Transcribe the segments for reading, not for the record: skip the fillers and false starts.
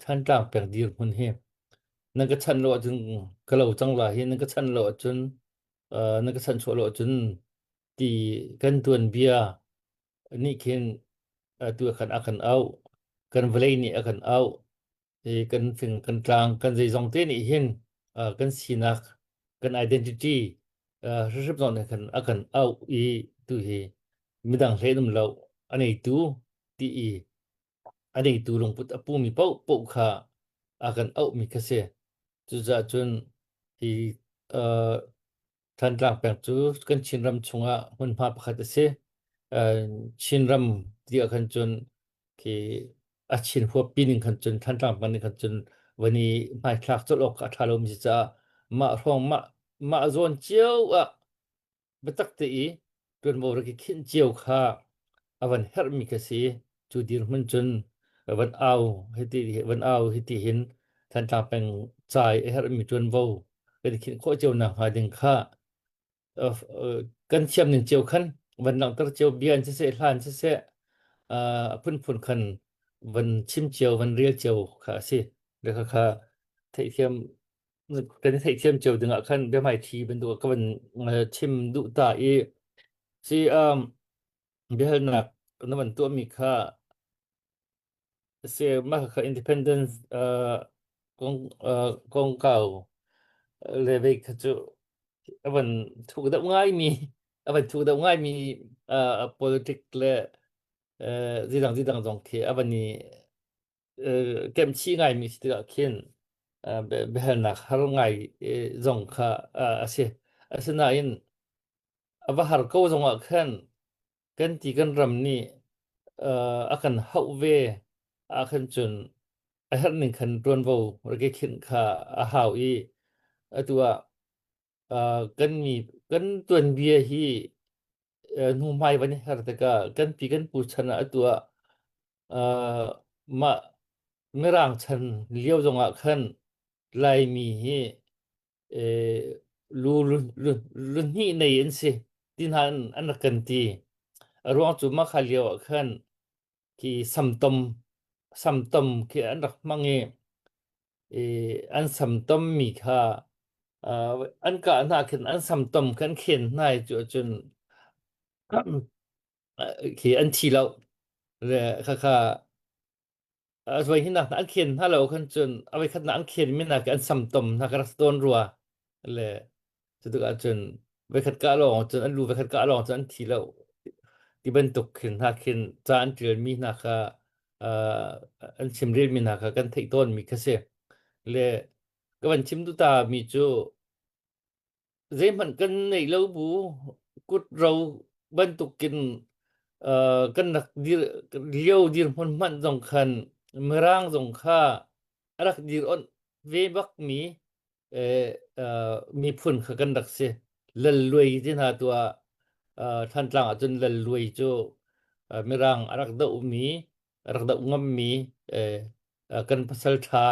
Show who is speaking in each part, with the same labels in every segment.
Speaker 1: Thantlang peng dirhmun hi nan ka chanh lo ahcun ka lo cang lai hi, nan ka chanh lo ahcun nan ka chanhchuah lo ahcun ti kan tuanbia nih khin tu khan a kan auh, kan vawlei nih a kan auh i kan fing kan tlang kan zeizong te nih hin kan sinak kan identity hrimhrim zong nih khan a kan auh i tu hi midang hlen um lo a neitu ti i a neitu lungput a pumi paohpaoh kha a kan auhmi kha si. Cucaah cun hi Thantlang peng cu kan Chinram chungah hmunhma pakhat a si. Chinram ti ah khan cun khi a Chin huappi ning khan cun Thantlang peng ning khan cun van i hmaithlak colh awk a ṭha lomi si caah mah hrawng mah mah zawn cio ah biatak te i ṭuanvo rak i khinh cio kha a van herhmi kha si. Cu dirhmun cun van au hiti van au hiti hin Thantlang peng ca i a herhmi ṭuanvo kan i khinh khawh cio nakhnga ding kha kan thiam ning cio khan van langhter cio bia in siseh hla in siseh a phunphun khan van chim cio van rel cio kha a si. Le kha theihthiam kan i theihthiam cio dingah khan biahmaithi bantuk ka van chim duh ta i si biahalnak na van tuahmi kha si mah kha independence kong kongkau le vei kha cu a van thuk deuh ngaimi a van thuk deuh ngaimi politic le zidang zidang zong khi a van i kemhchih ngaimi si tikah khin biahalnak har ngai zong kha a si. Asinain a va har ko zongah khan kan ti kan ram nih a kan hauh ve ahkhan cun a herh ning khan ṭuanvo rak i khinh kha a hau i atu ah kan mi kan tuanbia hi hnuhmai van i her tikah kan pi kan pu chan ah atu ah mah Mirang chan lio zongah khan Laimi hi lu lu hnih nei an si ti hna an rak kan ti. A ruang cu mah kha lio ah khan khi samtom samtom khi an rak hmang i an samtom mi kha an kah hna khin an samtom kha an khen hna i cu ahcun khi an thi lo. Le khakha voi hi nak an khen hna lo khan cun a voi khat na an khen mi nak an samtom hna ka rak tawn rua le cu tik ahcun voi khat ka lawng cun an lu voi khat ka lawng cun an thi lo ti bantuk khin hna khin ca an ṭial mi hna kha an chimrel mi hna kha kan theih tawn mi kha si le ka van chim duh ta mi cu zeihmanh kan neih lo bu kut ro bantukin kan rak dir lio dirhmun hmanh zong khan Mirang zong kha a rak dir onh ve bak mi miphun kha kan rak si. Lal Luai ti hna tu ah Thantlang ahcun Lal Luai cu Mirang a rak dohmi, a rak doh ngammi kan pasal ṭha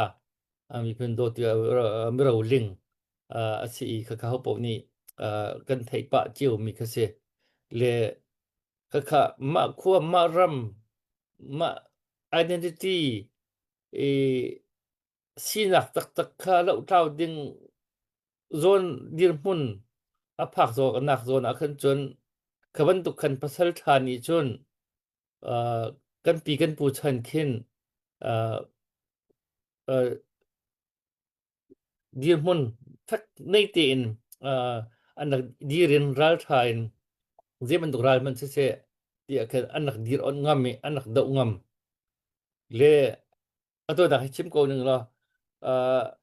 Speaker 1: miphun dawt miroling a si i khakha hopaoh nih kan theih pah ciomi kha si. Le khakha mah khua, mah ram, mah identity i sinak taktak kha lohtlau ding zawn dirhmun a phak zawknak zawn ah khan cun kha bantuk khan pasal ṭha nih cun kan pi kan pu chan khin dirhmun fek nei tein an rak dir in ralṭha in zei bantuk ral hmanh siseh tiah khan an rak dir on ngam i an rak doh ngam le atu dah hi chim ko ning law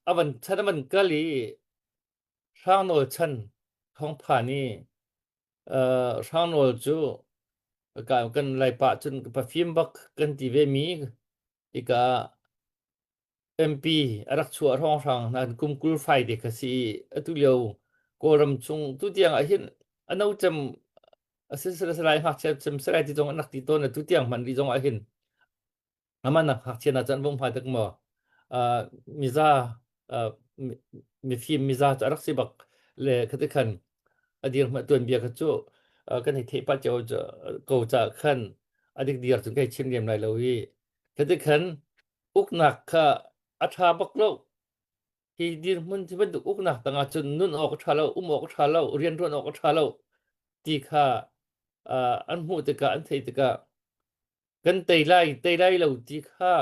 Speaker 1: a van chan a van kal i Hrangnawl chan thawngphan i Hrangnawl cu kan Laipa cun pafim bak kan ti ve mi hika MP a rak chuah hrawnghrang hna kum 20 fai te kha si i atu lio Kawlram chung tu tiang ah hin a no cem a si lai ngakchia cem salai ti zong an rak ti tawn atu tiang hman rih zong ah hin Amah nak ngakchia hna cu an vung hmai tak maw? Uh, miza uh, mifim miza cu a rak si bak le khati khan a dir hma tuan bia kha cu uh, kan hei theih pah cio ko ca khan a dik dir cun kai chim lem lai lo i khati khan uknak kha A ṭha bak lo. Hi dirhmun hi bantuk uknak tangah cun nun awk a ṭha lo, um awk a ṭha lo, rianṭuan awk a ṭha lo ti kha uh, an hmuh tikah an theih tikah kan tei lai, tei lai lo ti kha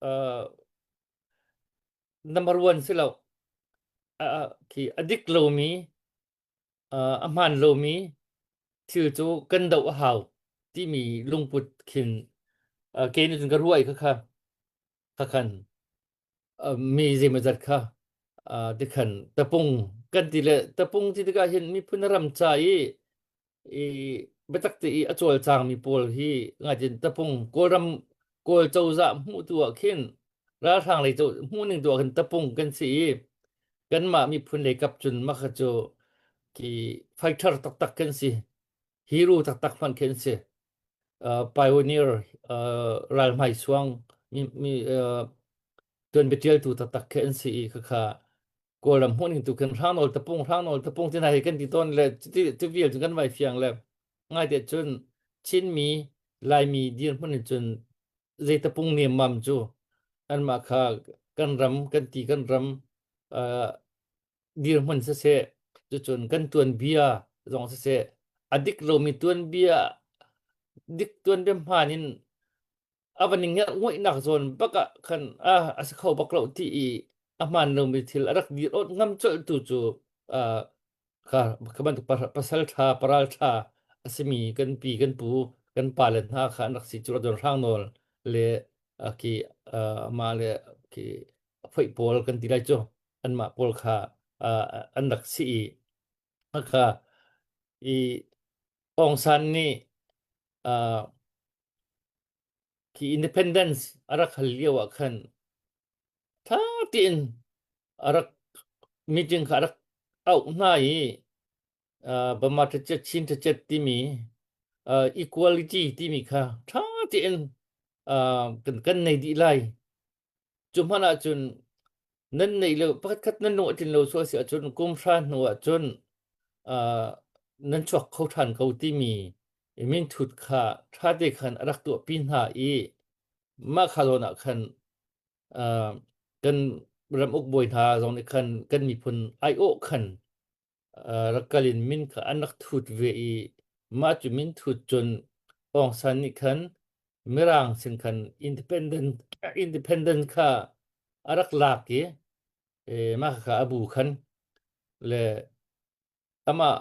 Speaker 1: uh, number one si lo. Uh, khi a dik lomi a hmaan lomi thil cu kan doh a hau timi lungput khin kei nih cun ka ruah i khakha khakhan mi zeimawzat kha tikhan tapung kan ti le tapung ti tikah hin miphun ram ca i i biatak te i a cawlcangmi pawl hi ngaitin tapung Kawlram Kawl cozah hmuh tu ah khin ralhrang lei hmuh ning tu ah khin tapung kan si i kanmah miphun lei kap cun mah kha cu ki fighter taktak kan si hero taktak hmanh khin si pioneer ral hmai suang mi mi tuanbia ṭialtu taktak khi an si i khakha Kawlram hmuhning tu khin hrangnawl tapung hrangnawl tapung ti hna hi kan ti tawn le cuti cu vial cu kan vai fiang le ngai te cun Chinmi Laimi dirhmun in cun zei tapung nemmam cu anmah kha kan ram kan ti kan ram uh, dirhmun siseh cucun kan tuanbia zong siseh a dik lomi tuanbia dik tuanbia hmaan in a van i ngerh zawn bak ah khan ah a si kho bak lo ti i a hmaan lomi thil a rak dir awt ngam colh tu cu uh, kha kha bantuk pasal ṭha paral ṭha a simi kan pi kan pu kan pa le hna kha an rak si cu don hrang nawl le ki mah le ki phoih pawl kan ti lai cu anmah pawl kha an rak si i kha i Aung San nih Khi independence a rak hal lio ah khan ṭha tein a rak meeting kha a rak auh hna i uh, Burma ṭacet Chin ṭacet timi uh, equality timi kha ṭha tein uh, kan, kan nei dih lai. Cu hmanh ahcun nan neih lo pakhatkhat nan lung a tlin lo sual si ahcun kum hra hnu ahcun uh, nan chuak kho ṭhan ko timi minthut kha ṭhate khan a rak tuahpi hna i mah kha zawn ah khan uh, kan ram uk bawi hna zong nih khan kan miphun aiawh khan rak kal in min kha an rak thut ve i mah cu min thut cun Aung San nih khan Mirang sin khan independent independent kha a rak lak i mah kha a bu khan le amah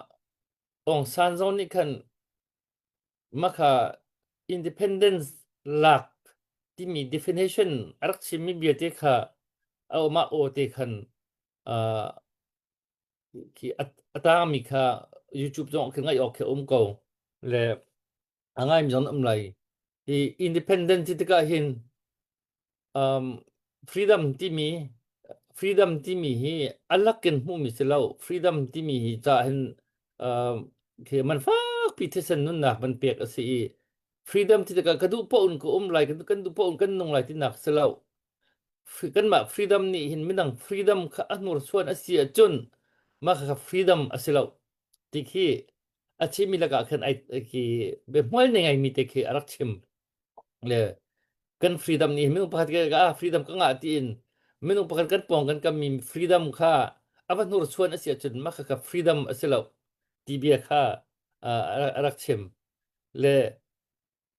Speaker 1: Aung San zong nih khan mah kha independence lak timi definition a rak chimmi bia te kha a mah aw te khan Khi a tangmi kha YouTube zong khi ngaih awk khi a um ko. Le a ngaimi zong an um lai. Hi independent ti tikah hin um, freedom timi freedom timi hi a lakin hmuhmi si lo. Freedom timi hi ca hin um, khi man fakpi thisen nunnak man pek a si i freedom ti tikah ka duh paoh in ka um lai kan duh paoh in kan nung lai tinak si lo. Kanmah freedom nih hin midang freedom kha a hnursuan a si ahcun mah kha freedom a si lo ti khi a chimmi lakah khan ai khi biahmual nei ngaimi te khi a rak chim. Le kan freedom nih minung pakhat ke ah freedom ka ngah tiin minung pakhat kan pawng kan kammi freedom kha a va hnursuan a si ahcun mah kha freedom a si lo ti bia kha a rak chim. Le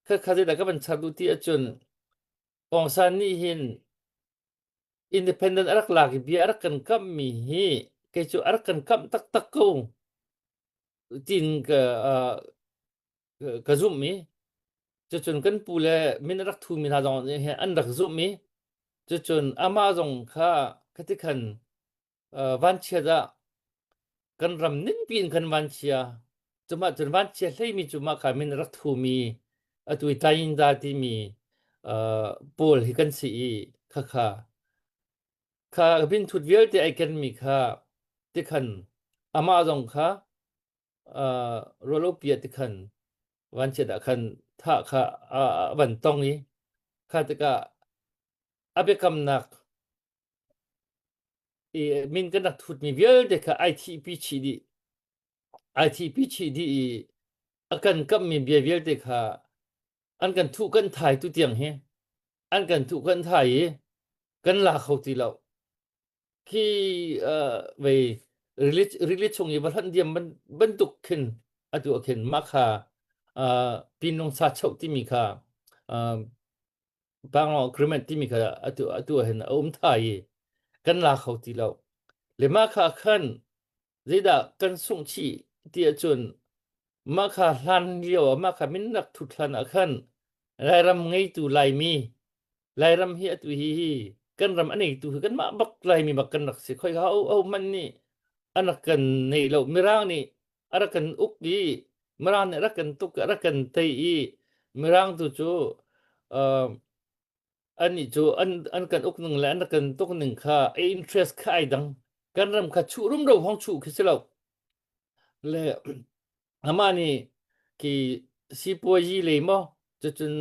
Speaker 1: kha kha zeidah ka van char duh ti ahcun Aung San nih hin independent a rak lak i bia a rak kan kamhmi hi kei cu a rak kan kamh taktak ko tiin ka, uh, ka zumh i cucun kan pu le min a rak thumi hna zong nih hin an rak zumh i cucun amah zong kha khati khan vanchiat ah kan ram ningpi in kan vanchia. Cumah cun vanchia hleimi cu mah kha min rak thumi atu i Tayinda timi pawl hi kan si i khakha kha binthut vialte ai kenmi kha tikhan amah zong kha rualo pia tikhan vanchiat ah khan thah kha a van tong i kha tikah a biakamnak i min kan rak thutmi vialte kha ai thihpi chih dih. Ai thihpi chih dih i a kan kamhmi bia vialte kha an kan thuh kan thai tu tiang hi an kan thuh kan thai i. Kan la kho ti lo. Khi vei rili chung i va hlonh diam bantuk khin atu ah khin mah kha pinlung sa choh timi kha Panglong Agreement timi kha atu atu ah hin a um thai i kan la kho ti lo. Le mah kha khan zeidah kan sungh chih ti ahcun mah kha hlan lio ah mah kha min rak thut hlan ah khan Lairam ngeitu Laimi Lairam hi atu hi hi kan ram a neitu hi kanmah bak Laimi bak kan rak si. Khoi ka ho hmanh nih an rak kan nei lo. Mirang nih a rak kan uk i Mirang nih a rak kan tuk a rak kan tei i Mirang tu cu uh, annih cu an an kan uk ning le an rak kan tuk ning kha a interest kha ai dang. Kan ram kha chuh rumro hong chuh khi si lo. Le amah nih khi sipuazi lei maw cucun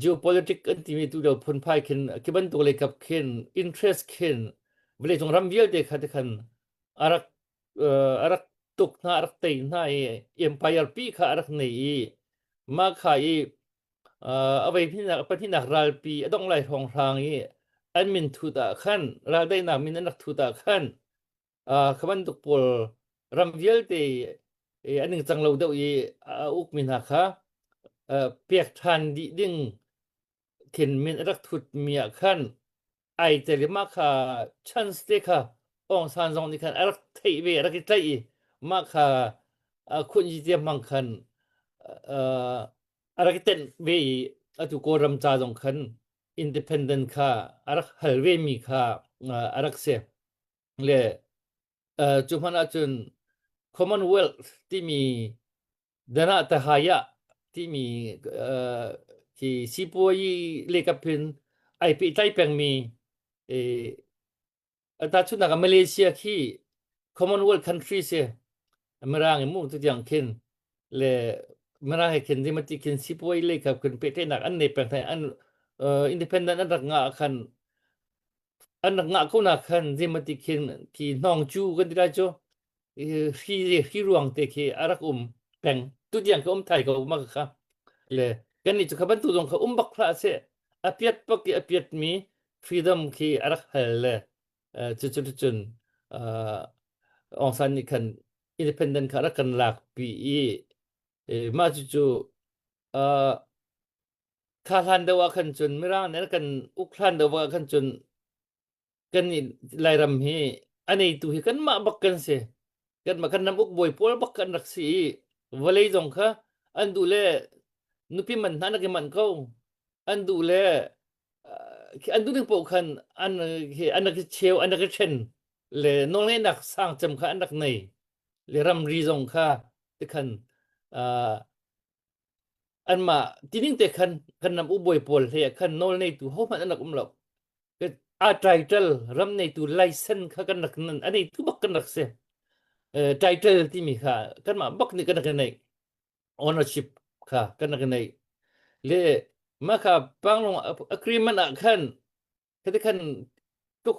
Speaker 1: geopolitics an timi tu lio phunphai khin khi bantuk lei kap khin interest khin vawleicung ram vialte kha te khan a rak a rak tuk hna a rak tei hna i empire pi kha a rak nei i mah kha i a vei hnihnak pahnihnak ralpi a dongh lai hrawnghrang i an min thut ah khan raldaihnak min an rak thut ah khan kha bantuk pawl ram vialte an ningcang lo deuh i a ukmi hna kha pek ṭhan dih ding khin min a rak thutmi ah khan ai tel i mah kha chance te kha Aung San zong nih khan a rak theih ve a rak i tlaih i mah kha khunyi te hmang khan a rak i tenh ve i atu Kawlram ca zong khan independent kha a rak hal ve mi kha a rak si. Le cu hmanh ahcun Commonwealth timi Dana Tahaya timi khi sipuayi lekap hin ai pehtlai pengmi tahchunhnak ah Malaysia khi Commonwealth country si Mirang i mu tutiang khin le Mirang he khin dimati khin sipuai lekap khin pehtlaihnak an nei peng an independent an rak ngah khan an rak ngah ko na khan dimati khin khi hnawng cu kan ti lai cu hri hri ruang te khi a rak um peng tutiang ka um thai ko ma kha le kan nih cu kha bantuk zong kha um bak hlah seh a piat bak i a piat mi freedom khi a rak hal le cu cu cun Aung San nih khan independent kha rak kan lak pi i mah cu cu kha hlan deuh ah khan cun mirang nih kan uk hlan deuh ah khan cun kan nih Lairam hi a neitu hi kanmah bak kan si. Kanmah kan ram ukbawi pawl bak kan rak si i vawlei zong kha an duh le nupi man hna nak i manh ko. An duh le an duh ning paoh khan an an rak i cheu an rak i ṭhen le nawlngeihnak sang cem kha an rak nei. Le ramri zong kha tikhan anmah tining te khan kan ram ubawi pawl hlei ah khan nawl neitu hohmanh an rak um lo. A title ram neitu license kha kan rak nan a neitu bak kan rak si. Title timi kha kanmah bak nih kan rak i neih. Ownership kha kan rak i neih. Le mah kha Panglong agreement ah khan khati khan tluk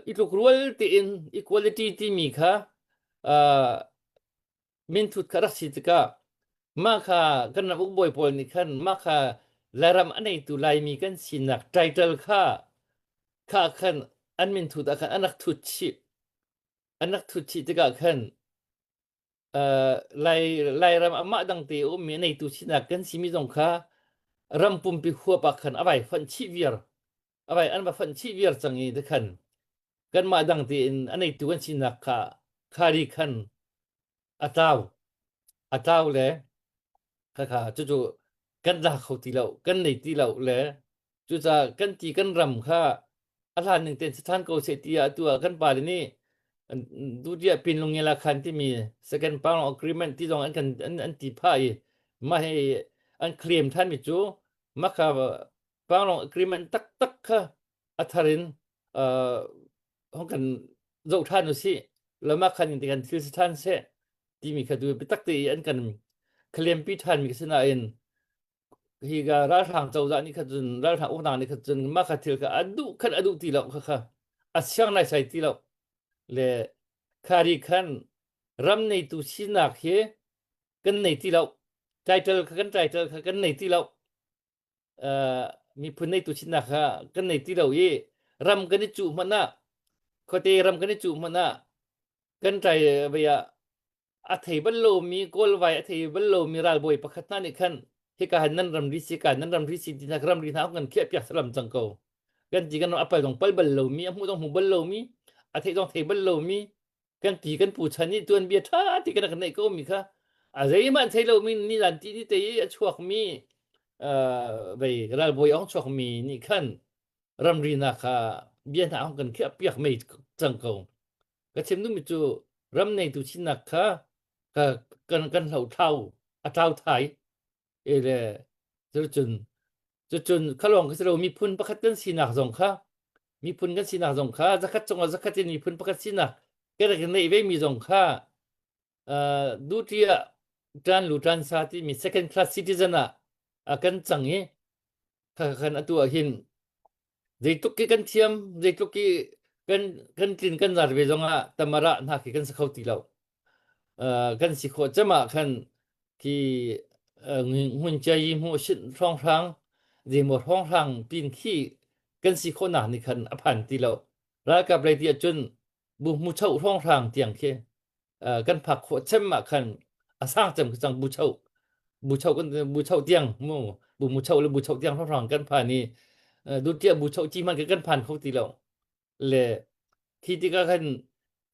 Speaker 1: i tluk rual tein equality timi kha minthut kha rak si tikah mah kha kan ram ukbawi pawl nih khan mah kha Lairam a neitu Laimi kan sinak title kha kha khan an minthut ah khan an rak thut chih an rak thut chih tikah khan uh, Lai Lairam amah dang te ummi a neitu sinak kan simi zong kha ram pumpi huap ah khan a vai fonh chih viar a vai an va fonh chih viar cang i khan kanmah dang tein a neitu kan sinak kha khari khan a tlau a tlau le khakha cucu kan la kho ti lo kan nei ti lo le cucaah kan ti kan ram kha a hlan ning tein si than ko seh tiah atu ah kan pale nih duhdiah pinlungela khan timi second pound agreement ti zong an kan an, an ti phah i mah hi an claim than mi cu mah kha Panglong agreement taktak kha a thar in uh, hong kan zoh ṭhan usih lama khan in kan thil si ṭhan seh timi kha tu biatak te i an kan claim pi ṭhan mi si nain hi ga ralhrang cozah nih kha cun ralhrang uknak nih kha cun mah kha thil kha a duh khan a duh ti lo kha kha a siang nai sai ti lo le khari khan ram neitu sinak hi kan nei ti lo title kha kan title kha kan nei ti lo miphun neitu sinak kha kan nei ti lo i Ram kan i cuh hmanh ah khuate ram kan i cuh hmanh ah kan ṭai vei ah a thei bal lomi Kawlvai a thei bal lomi ralbawi pakhat hna nih khan hika han nan ramri si ka nan ramri si ti hna ramri hna kan khiah piak salam cang ko. Kan ti kan a pal zong pal bal lomi a hmuh zong hmu bal lomi a theih zong thei bal lomi kan pi kan pu chan i tuanbia ṭha ti kan rak neih ko mi kha a zeihmanh thei lomi ni lan ti ni te i a chuakmi vei ralbawi ong chuakmi nih khan ramri na kha bia hna ong kan khiah piak mei cang ko. Ka chim duhmi cu ram neitu sinak kha ka kan kan hlo thlau a tlau thai e le cucun cucun khalawng ka si lo miphun pakhat kan sinak zong kha miphun kan sinak zong kha zakhat cungah zakhat in miphun pakhat sinak kan rak neih ve mi zong kha uh, duty ah ṭan lu ṭan sa timi second class citizen ah a kan cang i kha khan atu ah hin zeitluk ki kan thiam zeitluk ki kan kan tlin kan zar ve zongah tamara hna khi kan si kho ti lo uh, kan si khawh cem ah khan khi ngun chia yi hmu shin hrawnghrang zeimaw hrawnghrang pin khi kan si khawh nak nih khan a phan ti lo ralkap lei ti ahcun bu mu cho hrawnghrang tiang khi kan phak khawh cem ah khan a sang cem cang bu cho bu cho kan bu cho tiang mu bu mu cho le bu cho tiang hrawnghrang kan phan i dutia bu cho chi man kan phan kho ti lo le khi tikah khan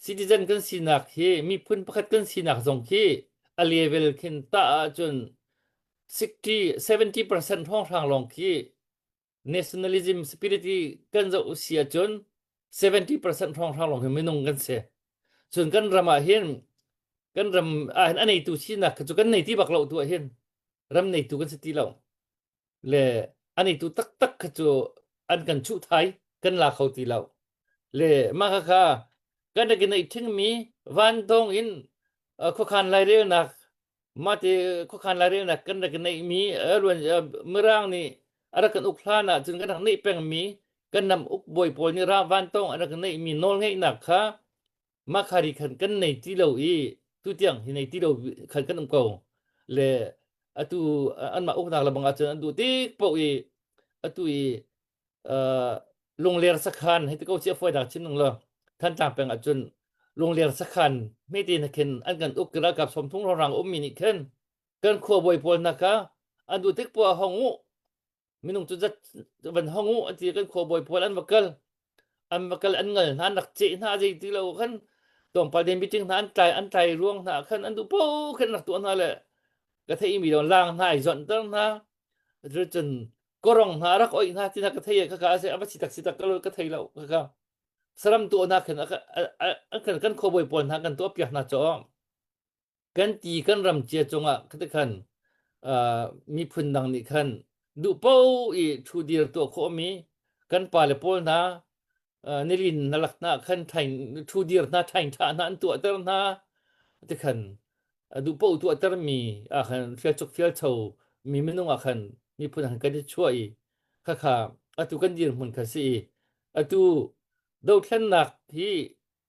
Speaker 1: citizen kan sinak hi miphun pakhat kan sinak zong khi a level khin tah ahcun 60 70% hrawnghrang lawng khi nationalism spirit i kan zoh si ahcun 70% hrawnghrang lawng hi minung kan si. Cun kan ram ah hin kan ram ah hin a neitu sinak kha cu kan nei ti bak lo tu ah hin ram neitu kan si ti lo. Le a neitu taktak kha cu an kan chuh thai kan la kho ti lo. Le mah kha kha kan rak i neih ṭhingmi vantawng in khuakhan lairelnak mah khuakhan lairelnak kan rak i neihmi ruan Mirang nih a rak kan uk hlan ah cun kan rak neih pengmi kan nam uk bawi pawl nih ra vantawng an rak neihmi nawlngeihnak kha mah kha ri khan kan nei ti lo i tutiang hi nei ti lo khan kan um ko. Le atu anmah uknak le bang ahcun an duh tik paoh i atu i Lungler sakhan hei ti ko si a fawinak chim ning law Thantlang peng ahcun Lungler sakhan hmete na khin an kan uk ralkap 30 rang ummi nih khin kan khuabawi pawl hna kha an duh tik poah hong u minung cu zat van hong u an ti kan khuabawi pawl an va kal an va kal an ngal hna an rak ceh hna zei ti lo khan tlawmpal den meeting hna an tlai an tlai ruang hna khan an duh po khan rak tuah hna le ka theih mi don lang hna ai zonh ter hna cun korong hna rak oih hna ti hna ka thei ka ka ase ava si tak si tak ka thei lo ka ka saram tu na khan kan kan khuabawi pawl hna kan tuah piak hna cho kan ti kan ram cia cungah khate khan miphun dang nih khan duh po i thu dir tuah khawh mi kan pa le pawl hna nilin na lak hna khan thain thu dir hna thain tha hna an tuah ter hna ti khan duh po tuah ter mi ah khan fial chuk fial cho mi minung ah khan miphun han kan i chuah i khakha atu kan dirhmun kha si i atu dothlennak hi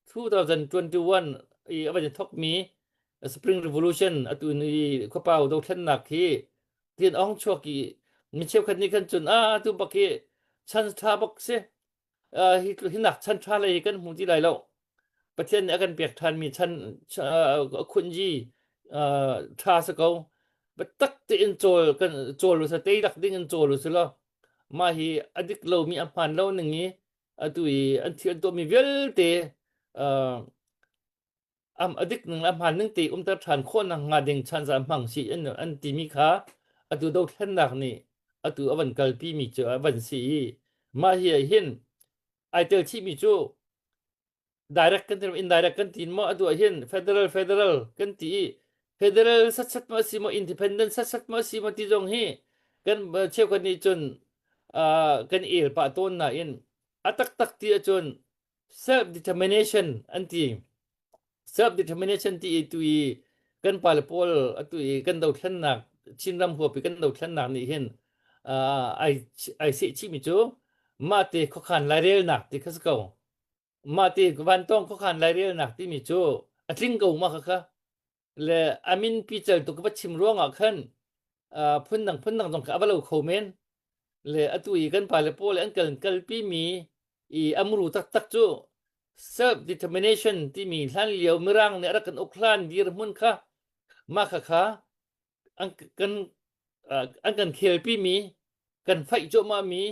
Speaker 1: 2021 i a van thok mi Spring Revolution atu ni khuapau dothlennak hi tin ong chuak i mi cheukhat nih khan cun a tu bak hi chan tha bak si hi hinak chan tha lei kan hmu ti lai lo Pathian nih a kan pek than mi chan khunji tha sa ko tak tein cawl kan cawl sa te dak ding in cawl u lo mah hi adik lo mi a hman lo ning i atu i an thil an tuahmi vialte am adik ning le hmaan ning te umter ṭhan khawhnak hnga ding chan za hmang si an an timi kha atu dothlennak nih atu a van kalpi mi cu a van si i mah hi ah hin ai tel chihmi cu direct kan ti indirect kan tin maw atu ah hin federal federal kan ti i federal satsat ma si maw independent satsat ma si maw ti zong hi kan cheukhat nih cun kan el pah tawn nain a taktak ti ahcun self determination an ti self determination ti i tu i kan pale pawl atu i kan dothlennak Chinram huap i kan dothlennak nih hin ai ai seh chihmi cu mah te khuakhan lairelnak ti kha si ko mah ti vantawng khuakhan lairelnak timi cu a tling ko ma kha kha le amin pical tuk va chim ruangah khan phundang phundang zong kha a va lo kho men le atu i kan pale pawl an kal kalpi mi I amru taktak cu self determination timi hlan lio mirang nih a rak kan uk hlan dirhmun kha mah kha kha an kan an kan khelpi mi kan faih cuahmah mi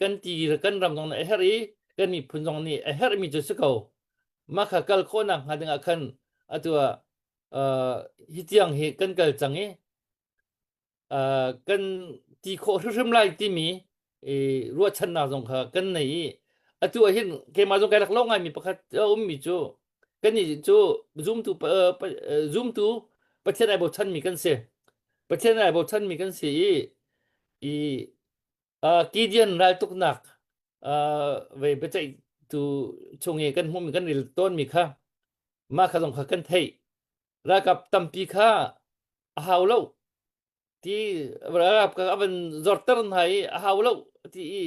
Speaker 1: kan ti kan ram zong nih a herh i kan miphun zong nih a herhmi cu si ko. Mah kha kal khawhnak hnga ding ah khan atu ah hi tiang hi kan kal cang i kan ti khawh hrimhrim lai timi ruahchannak zong kha kan nei i atu ah hin keimah zong kai rak lo ngaimi pakhat a ummi cu kannih cu zumtu zumtu Pathian ai bochanmi kan si. Pathian ai bochanmi kan si i i Gideon raltuknak ve biaceihtu chung i kan hmuhmi kan rel tawnmi kha mah kha zong kha kan theih. Ralkap tampi kha a hau lo ti ralkap kha a van zorter hna i a hau lo ti i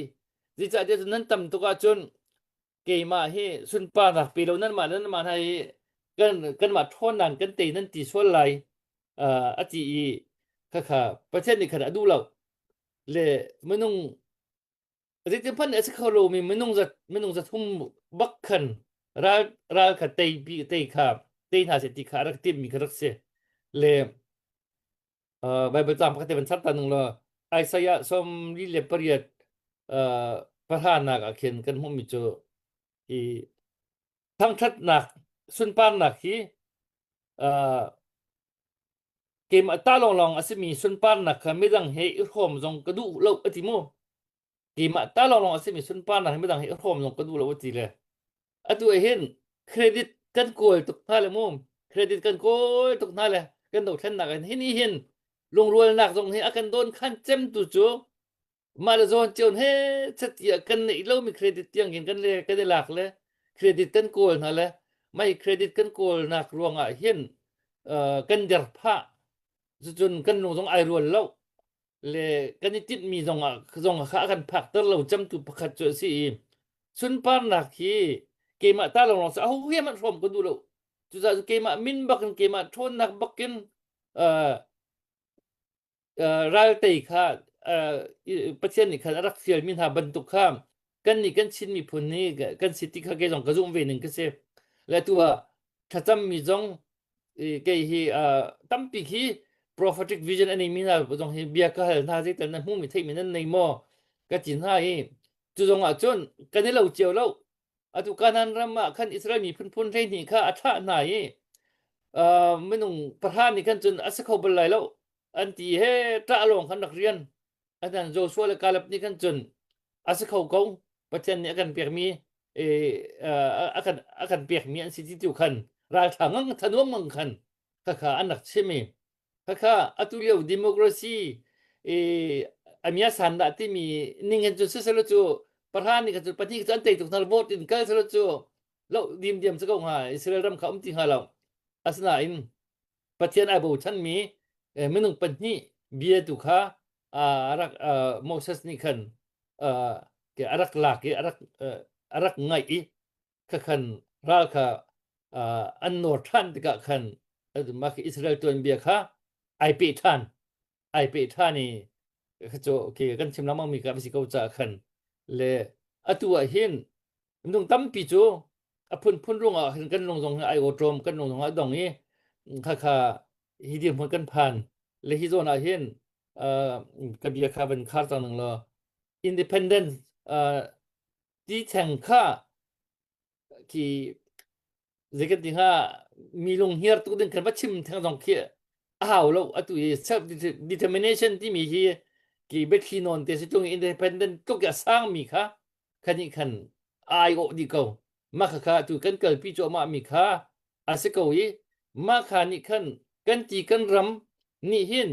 Speaker 1: zeicahtiah cun nan tam tuk ahcun keimah hi sunparnak pe lo nanmah le nanmah hna hi kan kanmah ṭhawnnak kan tei nan ti sual lai a ti i khakha Pathian nih khan a duh lo le minung zeitin hmanh a si kho lomi minung zat minung za thum bak khan ral ral kha tei bi tei kha tei hna seh ti kha a rak timhmi kha rak si le Bible caang pakhat te van char ta nung law Isaiah 48 pahranak ah khin kan hmuhmi cu i thangṭhatnak sunparnak hi keimah ta lawnglawng a simi sunparnak kha midang he i hrawm zong ka duh lo a ti mu. Keimah ta lawnglawng a simi sunparnak hi midang he i hrawm zong ka duh lo a ti le atu ah hin credit kan kawl tuk hna le mu credit kan kawl tuk hna le kan dothlennak in hi ni hin lungrualnak zong hi a kan dawn khan cem tu cu mah le zawn cio he chatiah kan neih lomi credit tiang hin kan le kan i lak le credit kan kawl hna le mai credit kan kawlnak ruangah hin kan der phah cucun kan lung zong ai rual lo le kan i tinhmi zong ah zong kha a kan phakter lo cemtu pakhat cu a si i sunparnak hi keimah ta lawnglawng sa aho he hmanh hrawm ka duh lo cucaah cu keimah min bakin keimah ṭhawnnak bakin raltei kha Pathian nih khan a rak fialmi hna bantuk kha kan nih kan Chin miphun nih kan si ti kha kei zong ka zumh ve ning ka si. Le tu ah thlacammi zong kei hi tampi khi prophetic vision a neimi hna zong hi bia ka hal hna zeital na hmumi theihmi nan nei maw ka ti hna i cu zong ah cun kan i lo cio lo atu Kanaan ram ah khan Israel mi phunphun 12 kha a thlah hna i minung pahra nih khan cun a si kho bal lai lo an ti he ṭah lawng khan rak rian anan Joshua le Caleb nih khan cun a si kho ko Pathian nih a kan pekmi a kan a kan pekmi an si ti tu khan ralṭha ngang thanuam ngang khan khakha an rak chim i khakha atu lio democracy amia san dah timi ning hin cun siselo cu pahra nih khan cun pahnih cu an tei tuk hna vote in kal selo cu lo dim diam cu ko hnga Israel ram kha um ti hnga lo asinain Pathian ai bochanmi minung pahnih bia tu kha a rak Moses nih khan a rak lak i a rak a rak ngaih i khakhan ral kha an nawr ṭhan tikah khan mah khi Israel tuanbia kha ai peh ṭhan ai peh ṭhan i cu okay, kan chim lengmang mi kha a si ko caah khan le atu ah hin minung tampi cu a phunphun ruangah hin kan lung zong hi ai awṭawm kan lung zong a dong i khakha hi dirhmun kan phan le hi zawn ah hin ka bia kha van khar cang ning law independence ti theng kha khi zei kan ti hnga mi lung hiar tuk ding kan va chim theng zong khi a hau lo atu i self determination timi hi ki biathli nawn te si tung independent tluk i a sang mi kha khani khan ai awh dih ko mah kha kha tu kan kalpi cuahmah mi kha a si ko i mah kha nih khan kan ti kan ram nih hin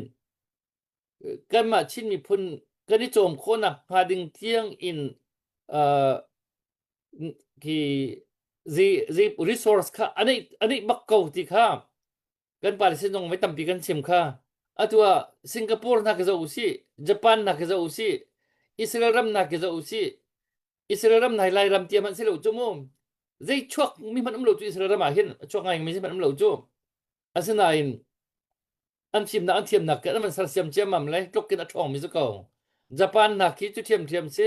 Speaker 1: kanmah Chin miphun kan i cawm khawhnak hnga ding tiang in uh, khi zei zei resource kha anei anei bak ko ti kha kan pa le sin zong voi tampi kan chim kha atu ah Singapore hna khi zoh usih Japan hna khi zoh usih Israel ram hna khi zoh usih Israel ram nai lai ram tia hmanh si lo cu mu zei chuak mi hmanh um lo cu Israel ram ah hin a chuak ngai mi hmanh um lo cu asinain an fimnak an thiamnak ke an van sersiam ciammam le tluk in a ṭhawng mi cu ko Japan hna khi cu ṭhiamṭhiam si.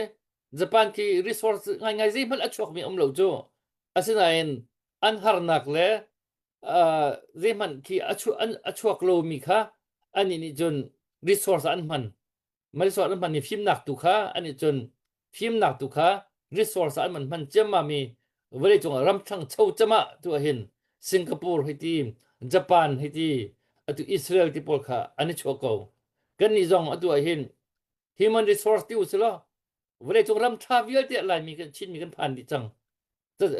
Speaker 1: Japan khi resource ngaingai zeihmanh a chuakmi um lo cu. Asinain an harnak le uh, zeihmanh khi a, chu, an, a chuak lomi kha anih nih cun resource an hman. Resource an hman i fimnak tu kha anih cun fimnak tu kha resource an man hman ciammam i vawleicung ah ram ṭhangcho cemah tu ahhin Singapore hei ti Japan hei ti atu Israel ti pawl kha an i chuah ko. Kannih zong atu ahhin human resource ti usilaw vawleicung ram ṭha vialte Laimi kan Chinmi kan phan dih cang.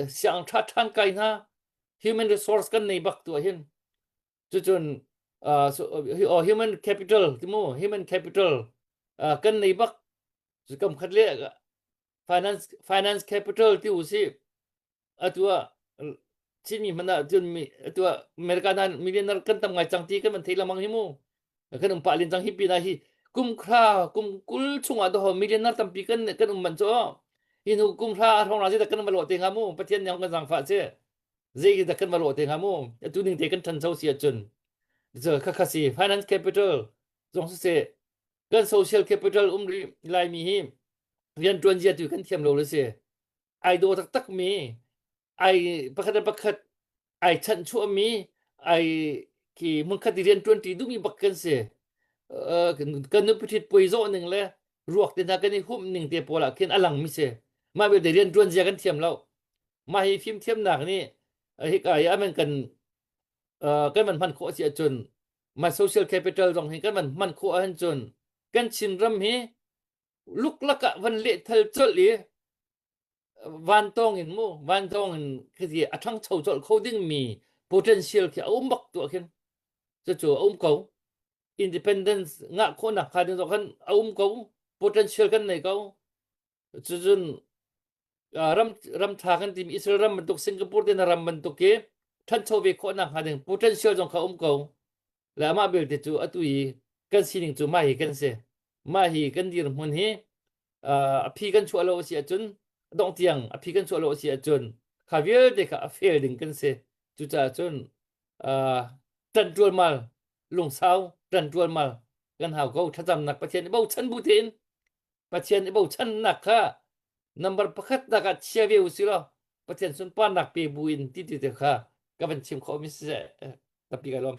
Speaker 1: Siang ṭha ṭhan kai hna human resource kan nei bak tu ahhin cucun uh, so, uh, human capital timu human capital uh, kan nei bak kam khat le finance finance capital ti u si atu ah Chinmi hmanh ah cun mi atu ah America nan millionaire kan tam ngai cang ti kan van thei lengmang hi mu kan um pah len cang hi pinah hi kum khra kum kul chungah doho millionaire tampi kan kan um man cu hi hnu kum hra hrawng ra dah kan va lawh te hnga mu Pathian nih kan zangfah che zei dah kan va lawh te hnga mu atu ning te kan ṭhancho si ahcun kha kha si finance capital zong si seh kan social capital um rih laimi hi rian ṭuan zia tu kan thiam lo le si ai daw taktak mi ai pakhat le pakhat ai chanhchuah mi ai ki hmunkhat i rian ṭuan ṭi duhmi bak kan si kan nupi ṭhit puai zawh ning le ruak te hna kan i humh ning te pawl ah khin a lang mi si mah vialte rian ṭuan zia kan thiam lo mah hi fimthiamnak nih hika i aman kan kan van hman khawh si ahcun mah social capital zong hi kan van hman khawh ahcun cun kan Chinram hi luklak ah van lehthal colh i vantawng in mu vantawng in khi a ṭhangcho colh kho dingmi potential khi a um bak tuah khin cucu a um ko independence ngah khawhnak kha ding zong khan a um ko potential kan nei ko cucun ram ram ṭha kan timi Israel ram bantuk Singapore te na ram bantuk i ṭhancho ve khawhnak hnga ding potential zong kha um ko le amah belte cu atu i kan sining cu mah hi kan si mah hi kan dirhmun hi a phi kan chuah lo a si ahcun dongh tiang a phi kan chuah lo a si ahcun kha vialte kha a fail ding kan si cucaah cun ṭan ṭualmal lungsau ṭan ṭualmal kan hau ko thlacamnak Pathian i bochan bu tein Pathian i bochannak kha number pakhat nak ah chia ve u si law Pathian sunparnak pe bu in ti ti te kha ka van chim khawh mi si tampi ka lawm.